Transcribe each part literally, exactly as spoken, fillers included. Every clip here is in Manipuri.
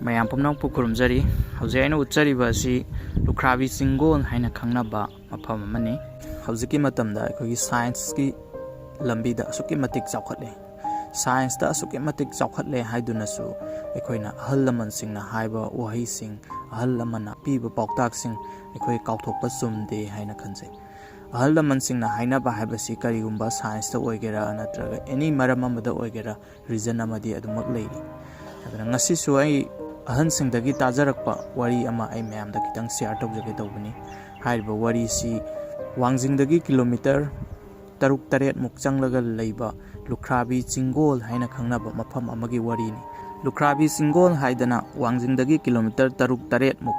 ꯃꯌꯥꯝ ꯄꯨꯝꯅꯃꯛꯄꯨ ꯈꯨꯔꯨꯝꯖꯔꯤ꯫ ꯍꯧꯖꯤꯛ ꯑꯩꯅ ꯎꯠꯆꯔꯤꯕ ꯑꯁꯤ ꯂꯨꯈ꯭ꯔꯥꯕꯤ ꯆꯤꯡꯒꯣꯜ ꯍꯥꯏꯅ ꯈꯪꯅꯕ ꯃꯐꯝ ꯑꯃꯅꯤ꯫ ꯍꯧꯖꯤꯛꯀꯤ ꯃꯇꯝꯗ ꯑꯩꯈꯣꯏꯒꯤ ꯁꯥꯏꯟꯁꯀꯤ ꯂꯝꯕꯤꯗ ꯑꯁꯨꯛꯀꯤ ꯃꯇꯤꯛ ꯆꯥꯎꯈꯠꯂꯦ꯫ ꯁꯥꯏꯟꯁꯇ ꯑꯁꯨꯛꯀꯤ ꯃꯇꯤꯛ ꯆꯥꯎꯈꯠꯂꯦ ꯍꯥꯏꯗꯨꯅꯁꯨ ꯑꯩꯈꯣꯏꯅ ꯑꯍꯜ ꯂꯃꯟꯁꯤꯡꯅ ꯍꯥꯏꯕ ꯋꯥꯍꯩꯁꯤꯡ, ꯑꯍꯜ ꯂꯃꯟꯅ ꯄꯤꯕ ꯄꯥꯎꯇꯥꯛꯁꯤꯡ ꯑꯩꯈꯣꯏ ꯀꯥꯎꯊꯣꯛꯄ ꯆꯨꯝꯗꯦ ꯍꯥꯏꯅ ꯈꯟꯖꯩ꯫ ꯑꯍꯜ ꯂꯃꯟꯁꯤꯡꯅ ꯍꯥꯏꯅꯕ ꯍꯥꯏꯕꯁꯤ ꯀꯔꯤꯒꯨꯝꯕ ꯁꯥꯏꯟꯁꯇ ꯑꯣꯏꯒꯦꯔꯥ ꯅꯠꯇ꯭ꯔꯒ ꯑꯦꯅꯤ ꯃꯔꯝ ꯑꯃꯗ ꯑꯣꯏꯒꯦꯔꯥ, ꯔꯤꯖꯟ ꯑꯃꯗꯤ ꯑꯗꯨꯃꯛ ꯂꯩꯔꯤ꯫ ꯑꯗꯨꯅ ꯉꯁꯤꯁꯨ ꯑꯩ ꯑꯍꯟꯁꯤꯡꯗꯒꯤ ꯇꯥꯖꯔꯛꯄ ꯋꯥꯔꯤ ꯑꯃ ꯑꯩ ꯃꯌꯥꯝꯗ ꯈꯤꯇꯪ ꯁꯤꯌꯥꯔ ꯇꯧꯖꯒꯦ ꯇꯧꯕꯅꯤ꯫ ꯍꯥꯏꯔꯤꯕ ꯋꯥꯔꯤꯁꯤ ꯋꯥꯡꯖꯤꯡꯗꯒꯤ ꯀꯤꯂꯣꯃꯤꯇꯔ ꯇꯔꯨꯛ ꯇꯔꯦꯠꯃꯨꯛ ꯆꯪꯂꯒ ꯂꯩꯕ ꯂꯨꯈ꯭ꯔꯥꯕꯤ ꯆꯤꯡꯒꯣꯜ ꯍꯥꯏꯅ ꯈꯪꯅꯕ ꯃꯐꯝ ꯑꯃꯒꯤ ꯋꯥꯔꯤꯅꯤ꯫ ꯂꯨꯈ꯭ꯔꯥꯕꯤ ꯆꯤꯡꯒꯣꯜ ꯍꯥꯏꯗꯅ ꯋꯥꯡꯖꯤꯡꯗꯒꯤ ꯀꯤꯂꯣꯃꯤꯇꯔ ꯇꯔꯨꯛ ꯇꯔꯦꯠꯃꯨꯛ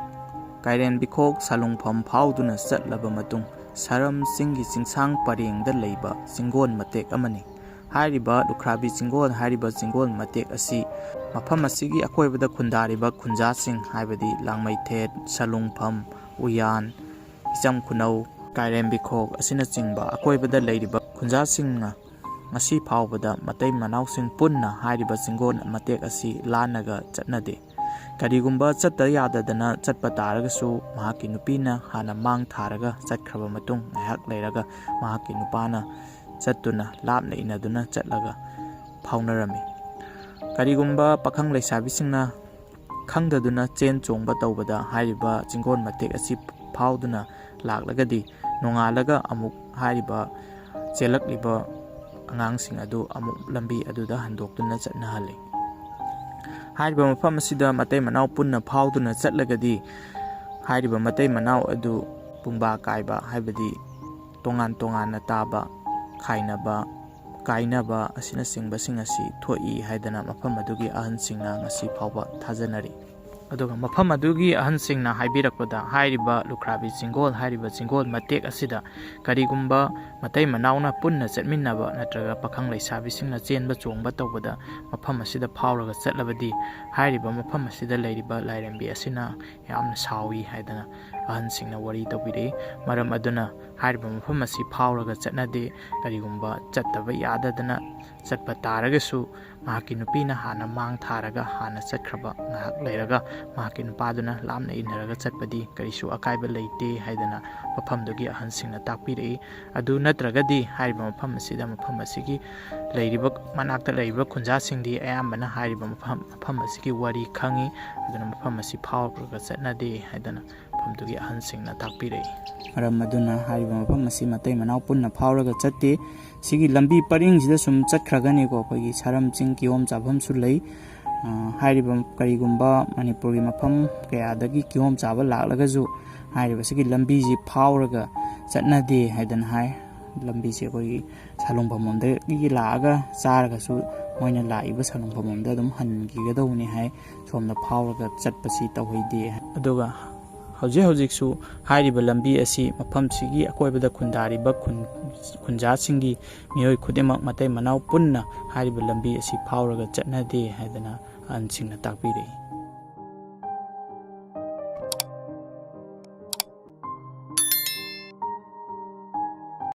ꯀꯥꯏꯔꯦꯟꯕꯤꯈꯣꯛ ꯁꯥꯂꯨꯡꯐꯝ ꯐꯥꯎꯗꯨꯅ ꯆꯠꯂꯕ ꯃꯇꯨꯡ ꯁꯔꯝ ꯆꯤꯡꯒꯤ ꯆꯤꯡꯁꯥꯡ ꯄꯔꯦꯡꯗ ꯂꯩꯕ ꯆꯤꯡꯒꯣꯜ ꯃꯇꯦꯛ ꯑꯃꯅꯤ꯫ ꯍꯥꯏꯔꯤꯕ ꯂꯨꯈ꯭ꯔꯥꯕꯤ ꯆꯤꯡꯒꯣꯜ ꯍꯥꯏꯔꯤꯕ ꯆꯤꯡꯒꯣꯜ ꯃꯇꯦꯛ ꯑꯁꯤ ꯃꯐꯝ ꯑꯁꯤꯒꯤ ꯑꯀꯣꯏꯕꯗ ꯈꯨꯟꯗꯥꯔꯤꯕ ꯈꯨꯟꯖꯥꯁꯤꯡ ꯍꯥꯏꯕꯗꯤ ꯂꯥꯡꯃꯩꯊꯦꯠ, ꯁꯂꯨꯡꯐꯝ, ꯎꯌꯥꯟ, ꯏꯆꯝ ꯈꯨꯅꯧ, ꯀꯥꯏꯔꯦꯝꯕꯤꯈꯣꯛ ꯑꯁꯤꯅꯆꯤꯡꯕ ꯑꯀꯣꯏꯕꯗ ꯂꯩꯔꯤꯕ ꯈꯨꯟꯖꯥꯁꯤꯡꯅ ꯉꯁꯤ ꯐꯥꯎꯕꯗ ꯃꯇꯩ ꯃꯅꯥꯎꯁꯤꯡ ꯄꯨꯟꯅ ꯍꯥꯏꯔꯤꯕ ꯆꯤꯡꯒꯣꯜ ꯃꯇꯦꯛ ꯑꯁꯤ ꯂꯥꯟꯅꯒ ꯆꯠꯅꯗꯦ꯫ ꯀꯔꯤꯒꯨꯝꯕ ꯆꯠꯇ ꯌꯥꯗꯗꯅ ꯆꯠꯄ ꯇꯥꯔꯒꯁꯨ ꯃꯍꯥꯛꯀꯤ ꯅꯨꯄꯤꯅ ꯍꯥꯟꯅ ꯃꯥꯡ ꯊꯥꯔꯒ ꯆꯠꯈ꯭ꯔꯕ ꯃꯇꯨꯡ ꯉꯥꯏꯍꯥꯛ ꯂꯩꯔꯒ ꯃꯍꯥꯛꯀꯤ ꯅꯨꯄꯥꯅ ꯆꯠꯇꯨꯅ ꯂꯥꯞꯅ ꯏꯟꯅꯗꯨꯅ ꯆꯠꯂꯒ ꯐꯥꯎꯅꯔꯝꯃꯤ꯫ ꯀꯔꯤꯒꯨꯝꯕ ꯄꯥꯈꯪ ꯂꯩꯁꯥꯕꯤꯁꯤꯡꯅ ꯈꯪꯗꯗꯨꯅ ꯆꯦꯟ ꯆꯣꯡꯕ ꯇꯧꯕꯗ ꯍꯥꯏꯔꯤꯕ ꯆꯤꯡꯒꯣꯜ ꯃꯇꯦꯛ ꯑꯁꯤ ꯐꯥꯎꯗꯨꯅ ꯂꯥꯛꯂꯒꯗꯤ ꯅꯣꯡꯉꯥꯜꯂꯒ ꯑꯃꯨꯛ ꯍꯥꯏꯔꯤꯕ ꯆꯦꯜꯂꯛꯂꯤꯕ ꯑꯉꯥꯡꯁꯤꯡ ꯑꯗꯨ ꯑꯃꯨꯛ ꯂꯝꯕꯤ ꯑꯗꯨꯗ ꯍꯟꯗꯣꯛꯇꯨꯅ ꯆꯠꯅꯍꯜꯂꯤ꯫ ꯍꯥꯏꯔꯤꯕ ꯃꯐꯝ ꯑꯁꯤꯗ ꯃꯇꯩ ꯃꯅꯥꯎ ꯄꯨꯟꯅ ꯐꯥꯎꯗꯨꯅ ꯆꯠꯂꯒꯗꯤ ꯍꯥꯏꯔꯤꯕ ꯃꯇꯩ ꯃꯅꯥꯎ ꯑꯗꯨ ꯄꯨꯡꯕꯥ ꯀꯥꯏꯕ ꯍꯥꯏꯕꯗꯤ ꯇꯣꯉꯥꯟ ꯇꯣꯉꯥꯟꯅ ꯇꯥꯕ, ꯈꯥꯏꯅꯕ, ꯀꯥꯏꯅꯕ ꯑꯁꯤꯅꯆꯤꯡꯕꯁꯤꯡ ꯑꯁꯤ ꯊꯣꯛꯏ ꯍꯥꯏꯗꯅ ꯃꯐꯝ ꯑꯗꯨꯒꯤ ꯑꯍꯟꯁꯤꯡꯅ ꯉꯁꯤ ꯐꯥꯎꯕ ꯊꯥꯖꯅꯔꯤ꯫ ꯑꯗꯨꯒ ꯃꯐꯝ ꯑꯗꯨꯒꯤ ꯑꯍꯟꯁꯤꯡꯅ ꯍꯥꯏꯕꯤꯔꯛꯄꯗ ꯍꯥꯏꯔꯤꯕ ꯂꯨꯈ꯭ꯔꯥꯕꯤ ꯆꯤꯡꯒꯣꯜ ꯍꯥꯏꯔꯤꯕ ꯆꯤꯡꯒꯣꯜ ꯃꯇꯦꯛ ꯑꯁꯤꯗ ꯀꯔꯤꯒꯨꯝꯕ ꯃꯇꯩ ꯃꯅꯥꯎꯅ ꯄꯨꯟꯅ ꯆꯠꯃꯤꯟꯅꯕ ꯅꯠꯇ꯭ꯔꯒ ꯄꯥꯈꯪ ꯂꯩꯁꯥꯕꯤꯁꯤꯡꯅ ꯆꯦꯟꯕ ꯆꯣꯡꯕ ꯇꯧꯕꯗ ꯃꯐꯝ ꯑꯁꯤꯗ ꯐꯥꯎꯔꯒ ꯆꯠꯂꯕꯗꯤ ꯍꯥꯏꯔꯤꯕ ꯃꯐꯝ ꯑꯁꯤꯗ ꯂꯩꯔꯤꯕ ꯂꯥꯏꯔꯦꯝꯕꯤ ꯑꯁꯤꯅ ꯌꯥꯝꯅ ꯁꯥꯎꯏ ꯍꯥꯏꯗꯅ ꯑꯍꯟꯁꯤꯡꯅ ꯋꯥꯔꯤ ꯇꯧꯕꯤꯔꯛꯏ꯫ ꯃꯔꯝ ꯑꯗꯨꯅ ꯍꯥꯏꯔꯤꯕ ꯃꯐꯝ ꯑꯁꯤ ꯐꯥꯎꯔꯒ ꯆꯠꯅꯗꯦ꯫ ꯀꯔꯤꯒꯨꯝꯕ ꯆꯠꯇꯕ ꯌꯥꯗꯗꯅ ꯆꯠꯄ ꯇꯥꯔꯒꯁꯨ, ꯃꯍꯥꯛꯀꯤ ꯅꯨꯄꯤꯅ ꯍꯥꯟꯅ ꯃꯥꯡ ꯊꯥꯔꯒ ꯍꯥꯟꯅ ꯆꯠꯈ꯭ꯔꯕ, ꯉꯥꯏꯍꯥꯛ ꯂꯩꯔꯒ ꯃꯍꯥꯛꯀꯤ ꯅꯨꯄꯥꯗꯨꯅ ꯂꯥꯞꯅ ꯏꯟꯅꯔꯒ ꯆꯠꯄꯗꯤ ꯀꯔꯤꯁꯨ ꯑꯀꯥꯏꯕ ꯂꯩꯇꯦ ꯍꯥꯏꯗꯅ ꯃꯐꯝꯗꯨꯒꯤ ꯑꯍꯟꯁꯤꯡꯅ ꯇꯥꯛꯄꯤꯔꯛꯏ꯫ ꯑꯗꯨ ꯅꯠꯇ꯭ꯔꯒꯗꯤ ꯍꯥꯏꯔꯤꯕ ꯃꯐꯝ ꯑꯁꯤꯗ, ꯃꯐꯝ ꯑꯁꯤꯒꯤ ꯂꯩꯔꯤꯕ, ꯃꯅꯥꯛꯇ ꯂꯩꯔꯤꯕ ꯈꯨꯟꯖꯥꯁꯤꯡꯗꯤ ꯑꯌꯥꯝꯕꯅ ꯍꯥꯏꯔꯤꯕ ꯃꯐꯝ, ꯃꯐꯝ ꯑꯁꯤꯒꯤ ꯋꯥꯔꯤ ꯈꯪꯉꯤ꯫ ꯑꯗꯨꯅ ꯃꯐꯝ ꯑꯁꯤ ꯐꯥꯎꯔꯒ ꯆꯠꯅꯗꯦ ꯍꯥꯏꯗꯅ ꯃꯐꯝꯗꯨꯒꯤ ꯑꯍꯟꯁꯤꯡꯅ ꯇꯥꯛꯄꯤꯔꯛꯏ꯫ ꯃꯔꯝ ꯑꯗꯨꯅ ꯍꯥꯏꯔꯤꯕ ꯃꯐꯝ ꯑꯁꯤ ꯃꯇꯩ ꯃꯅꯥꯎ ꯄꯨꯟꯅ ꯐꯥꯎꯔꯒ ꯆꯠꯇꯦ꯫ ꯁꯤꯒꯤ ꯂꯝꯕꯤ ꯄꯔꯤꯡꯁꯤꯗ ꯁꯨꯝ ꯆꯠꯈ꯭ꯔꯒꯅꯤꯀꯣ, ꯑꯩꯈꯣꯏꯒꯤ ꯁꯥꯔꯝ ꯆꯤꯡ ꯀꯤꯍꯣꯝ ꯆꯥꯐꯝꯁꯨ ꯂꯩ꯫ ꯑ, ꯍꯥꯏꯔꯤꯕ, ꯀꯔꯤꯒꯨꯝꯕ ꯃꯅꯤꯄꯨꯔꯒꯤ ꯃꯐꯝ ꯀꯌꯥꯗꯒꯤ ꯀꯤꯍꯣꯝ ꯆꯥꯕ ꯂꯥꯛꯂꯒꯁꯨ ꯍꯥꯏꯔꯤꯕ ꯁꯤꯒꯤ ꯂꯝꯕꯤꯁꯤ ꯐꯥꯎꯔꯒ ꯆꯠꯅꯗꯦ ꯍꯥꯏꯗꯅ ꯍꯥꯏ꯫ ꯂꯝꯕꯤꯁꯦ ꯑꯩꯈꯣꯏꯒꯤ ꯁꯥꯂꯨꯡꯐꯝ ꯂꯣꯝꯗꯒꯤ ꯂꯥꯛꯑꯒ ꯆꯥꯔꯒꯁꯨ ꯃꯣꯏꯅ ꯂꯥꯛꯏꯕ ꯁꯥꯂꯨꯡꯐꯝ ꯂꯣꯝꯗ ꯑꯗꯨꯝ ꯍꯟꯈꯤꯒꯗꯧꯕꯅꯤ ꯍꯥꯏ꯫ ꯁꯣꯝꯗ ꯐꯥꯎꯔꯒ ꯆꯠꯄꯁꯤ ꯇꯧꯍꯩꯗꯦ꯫ ꯑꯗꯨꯒ ꯍꯧꯖꯤꯛ ꯍꯧꯖꯤꯛꯁꯨ ꯍꯥꯏꯔꯤꯕ ꯂꯝꯕꯤ ꯑꯁꯤ ꯃꯐꯝꯁꯤꯒꯤ ꯑꯀꯣꯏꯕꯗ ꯈꯨꯟꯗꯥꯔꯤꯕ ꯈꯨꯟ, ꯈꯨꯟꯖꯥꯁꯤꯡꯒꯤ ꯃꯤꯑꯣꯏ ꯈꯨꯗꯤꯡꯃꯛ ꯃꯇꯩ ꯃꯅꯥꯎ ꯄꯨꯟꯅ ꯍꯥꯏꯔꯤꯕ ꯂꯝꯕꯤ ꯑꯁꯤ ꯐꯥꯎꯔꯒ ꯆꯠꯅꯗꯦ ꯍꯥꯏꯗꯅ ꯑꯍꯟꯁꯤꯡꯅ ꯇꯥꯛꯄꯤꯔꯛꯏ꯫